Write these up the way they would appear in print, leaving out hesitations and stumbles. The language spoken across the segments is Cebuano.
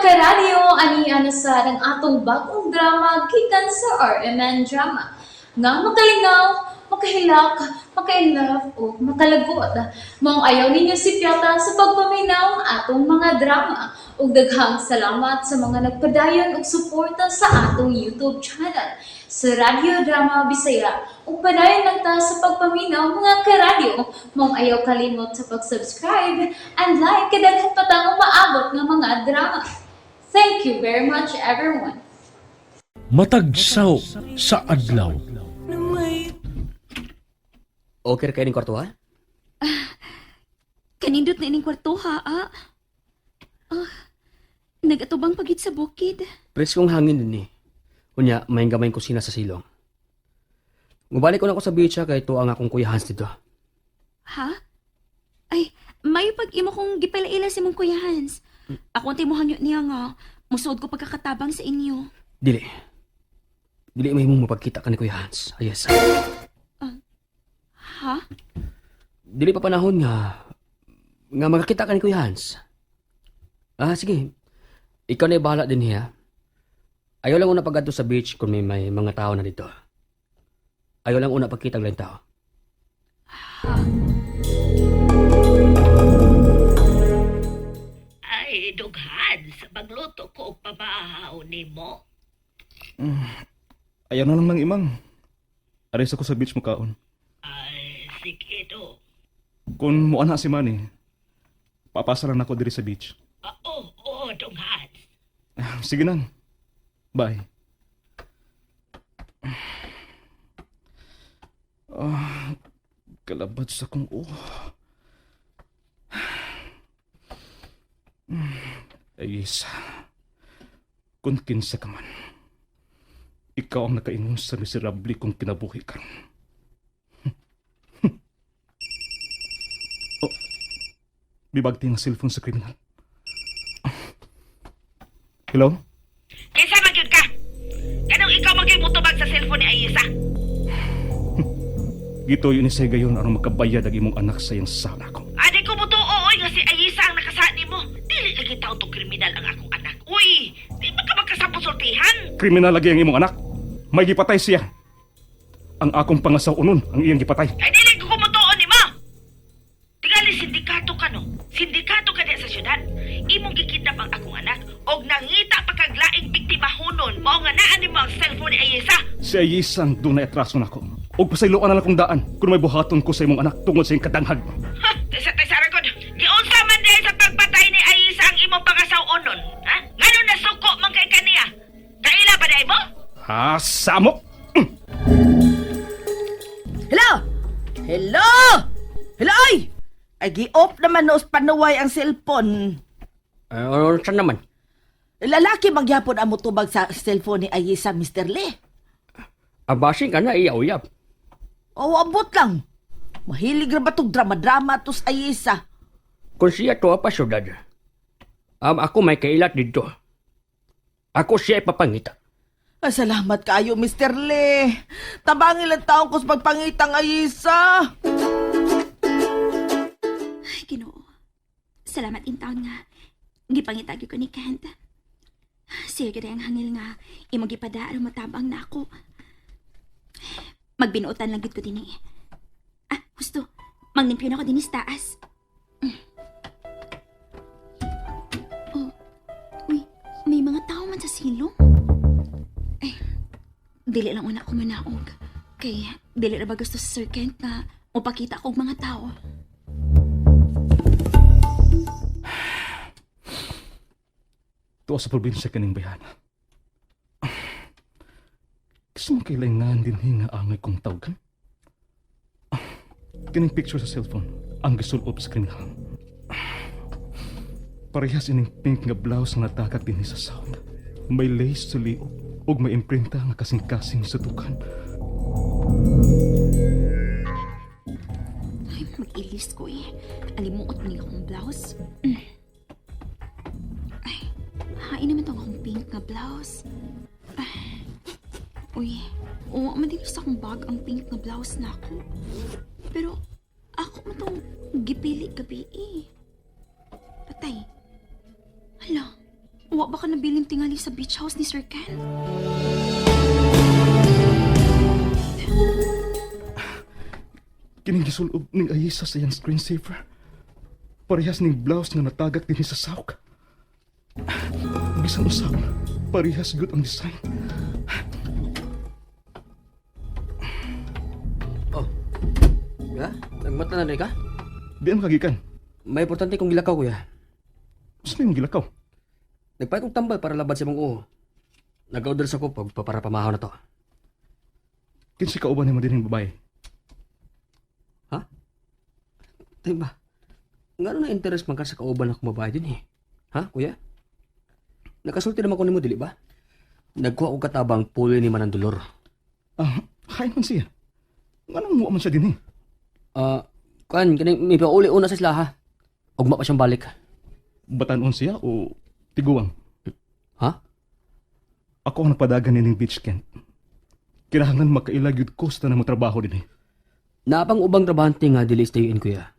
Karadyo, ani na sa ang atong bagong drama gikan sa RMN Drama. Nga makalingaw, makahilak, makainlove o makalagot. Maong ayaw ninyo sipyata sa pagpaminaw ang atong mga drama. Ug daghang salamat sa mga nagpadayon og suporta sa atong YouTube channel sa Radyo Drama Bisaya. Ug padayon lang ta sa pagpaminaw, mga karadyo. Maong ayaw kalimot sa pag-subscribe and like kay daghan pa tang umaabot nga mga drama. Thank you very much, everyone. Matag saw sa adlaw. Okay ra kay ning kwarto, ha? Kanindot na ining kwarto ha, ah. Ah, nagatubang pagit sa bukid. Preskong hangin din eh. Unya, may gamay kusina sa silong. Mubalik ko na ako sa beach ha, kay tuwa ang akong kuya Hans dito. Ha? Ay, may pag imo kong gipalaila si mong Kuya Hans. Ako ang timuhangyo niya nga. Musuod ko pagkakatabang sa inyo. Dili. Dili may mong mapagkita ka ni Kuya Hans. Ayes. Ha? Dili pa panahon nga nga makakita ka ni Kuya Hans. Ah, sige. Ikaw na bahala din hiya. Ayaw lang una pagkadto sa beach kung may mga tao na dito. Ayaw lang una pagkita ng tao. Ha? Ay, dughan, sa magluto ko og pabahaw nimo. Ayaw na lang ng imang. Aris ako sa beach mo kaon. Ay, sige do. Kung muana si Manny, papasa lang ako diri sa beach. Ah, oo, oo, dughan. Sige nang. Bye. Ah, kalabad sa kong oh. Ay, isa. Kung kinsa ka man, ikaw ang nakaingon sa miserable kong kinabuhi karon. Oh, bibagti ang cellphone sa kriminal. Hello? Kinsa man gyud ka? Ganong ikaw magyud motubag sa cellphone ni Ayesa? Gituyo ni say gayon aron makabayad ang imong anak sa iyang sala ko. Adi ko mo tuo oy nga si Ayesa ang nakasa nimo. Dili lagi taon tong kriminal ang akong anak. Uy, di ba ka magkasapusultihan? Kriminal lagi ang imong anak. May gipatay siya. Ang akong pangasaw unon ang iyang gipatay. Kay dili ko kumutuon nimo. Tingali sindikato ka no. Sindikato ka diya sa syudad. Imong gikidnap ang akong anak og nangita pa kag laing biktima hunon mao nga naa nimo ang cellphone ni Ayesa. Si Ayesa ang dunay atraso nako. Og pasayloan na lang kong daan kung may buhaton ko sa imong anak tungod sa iyang kadanghag. Ha, tesa tesa ragod. Giunsa man diay sa pagpatay ni Ayesa ang imong pangasaw-onon, ha? Ngano nasuko man kay kaniya? Kaila ba diay mo? Ha, samok! Hello? Hello? Hello, ay! Ay, gi-off naman noos panuway ang cellphone. Ano siya naman? Lalaki magyapon ang mutubag sa cellphone ni Ayesa, Mr. Lee. Abasin ka na, iyaw-uyab. O, abot lang. Mahilig ra ba tong drama-drama tos Ayesa? Kung siya tuwa pa syudad, ako may kailat dito. Ako siya ipapangita. Ay, salamat kayo, Mr. Lee. Tabangil ang taong ko sa pagpangitang Ayesa. Ay, Ginoo. Salamat in taon nga. Gipangitagyo ko ni Kent. Siya gid ang hangil nga imong gipada aron matabang na ako. Magbinuotan lang gid ko dinhi. Ah, husto. Manglimpyo na ko dinhi sa taas. Oh, uy, may mga tao man sa silong. Ay, dili lang una ko manaog. Kay, dili ra ba gusto sa Sir Kent na mupakita ko og mga tao. Tuwa sa probinsya kaning bayana. Gusto mo kailangan din hinga angay kong tawgan? Kining picture sa cellphone ang gisulob sa kriminal. Parehas ining pink nga blouse nga natakak dinhi sa sound. May lace sa liog ug may imprinta nga kasing-kasing sa tukan. Ay, mag-ilis ko eh. Alimuot man yung akong blouse. Ay, hain naman tong akong pink nga blouse. Ay, uy, oo, man din sa akong bag ang pink nga blouse na ako. Pero, ako man tong gipili gabi eh. Patay. Hala, Wa ba ka nabiling tingali sa beach house ni Sir Ken? Kining gisulob ning Ayesa sa iyang screensaver. Parehas ning blouse nga natagak dinhi sa sawk. Bisan usab, parehas gud ang design. Oh. Ya? Nagmata na rin ka? Di ang kagikan. May importante kong gilakaw, kuya. Gusto mo yung gilakaw? Nagpalit kong tambal para labad sa mong uho. Nag-order sa ko pag para pamahaw na to. Kinsa kauban nimo dinhing babae? Ha? Diba? Ngano na interest man ka sa kauban akong babae din eh? Ha, kuya? Nakasulti naman ko nimo dili ba? Nagkuha ko katabang puli ni man ang dolor. Ah, hain man siya. Nganong muha man siya dinhi? Ah, kuan kani may pauli-una sa sila ha. Ugma pa siyang balik. Batanon siya o tiguang? Ha? Ako ang nagpadagan nining beach Kent. Kinahanglan makaila gyud ko sa tanang mo trabaho dinhi. Naapang ubang trabahante nga dili stay in kuya.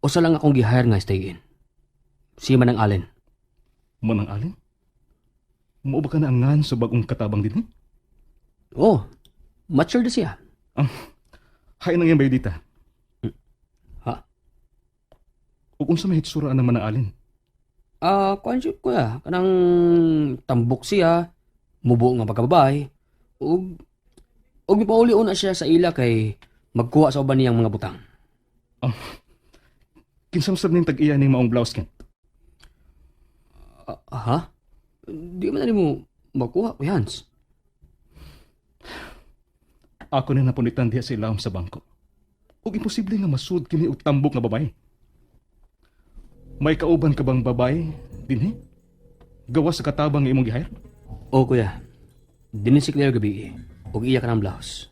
Usa lang akong gi-hire nga stay in. Si Manang Allen. Manang alin? Mao ba ka na angan sa bagong katabang dinhi? Oh, mature na siya. Ah, hain ang iyang bayodita. Ha? Ug unsa may hitsura ang Manang Alin? Ah, kuan siya kuya, kanang tambok siya, mubo nga pagkababay, ug ug mipauli-una siya sa ila kay magkuha sa uban niyang mga butang. Ah, kinsa man sab ning tag-iya ning maong blouse Kent? Ah, ha? Di man na nimo makuha, Kuya Hans. Ako na napunitan diha sa ilawom sa bangko. Ug imposible nga masud kini og tambok nga babae. May kauban ka bang babae dinhi? Gawas sa katabang nga imong gihire? O kuya, dinhi si Claire gabi ug iya ka ng blouse.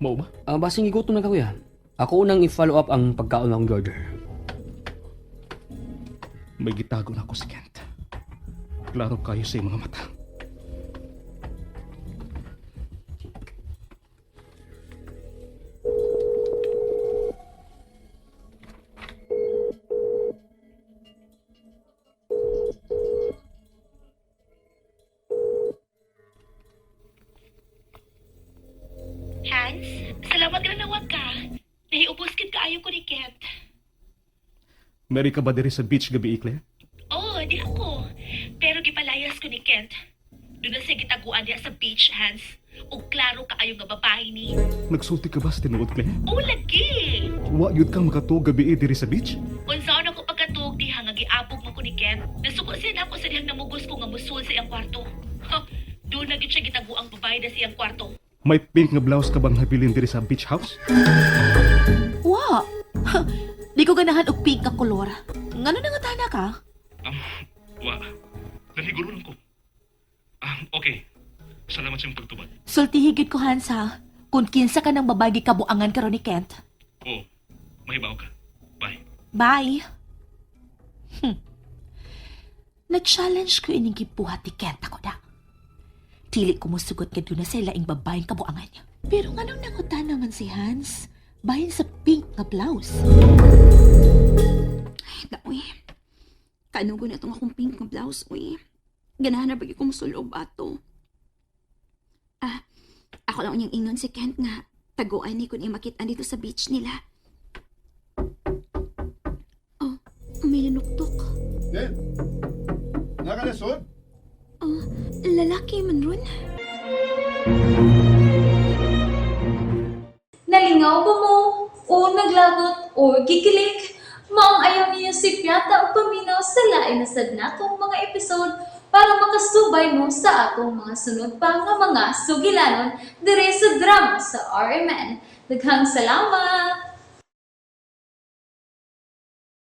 Mao ba? Ah, basing gigutom na ka kuya. Ako unang i-follow up ang pagkaon ng order. May gitago na ako si Kent. Klaro kayo sa iyong mga mata. Hans, salamat ka na nawag ka. Nahiubos kit kaayo ko ni Kent. Mary ka ba diri sa beach gabi, Claire? Oo, di ako. Pero gipalayas ko ni Kent. Doon na siya gitaguan diya sa beach, Hans. Ug klaro kaayo nga babae ni. Nagsulti ka ba sa tinuod, Claire? Oo, lagi. Wa gyud kang makatuog gabi diri sa beach? Unsaon ako pagkatuog diha nga giabog mo ko ni Kent. Nasuko siya nako sa dihang namugos ko nga musul sa iyang kwarto. Ha, doon na gyud siya gitaguang babae na sa iyang kwarto. May pink nga blouse ka bang habilin diri sa beach house? Wa. Di ko ganahan og pink nga kolor. Ngano na nga tana ka? Wa. Naniguro lang ko. Ah, okay. Salamat sa iyong pagtubad. Sultihi gyud ko Hans ha. Kung kinsa ka ng babae gikabuangan karon ni Kent. Oo. Mahibaw ka. Bye. Bye. Na-challenge ko ining gibuhat ni Kent ako na. Dili ko musugot kay duna sa laing babaeng kabuangan niya. Pero nganong nangutan naman si Hans? Bahin sa pink nga blouse. Ay, daoy. Kanugo na itong akong pink nga blouse, uy. Ganahan na ba ko musulob ato? Ah, ako lang unyang ingon si Kent nga taguan ni kun imakita dito sa beach nila. Oh, may nanuktok. Nen, nakalisod? Oh, lalaki man ron. Nalingaw ba mo? O naglagot o gikilig? Maong ayaw niyo si Piata o paminaw sa lain na sad natong mga episode para makasubay mo sa atong mga sunod pa nga mga sugilanon dire sa drama sa RMN. Daghang salamat!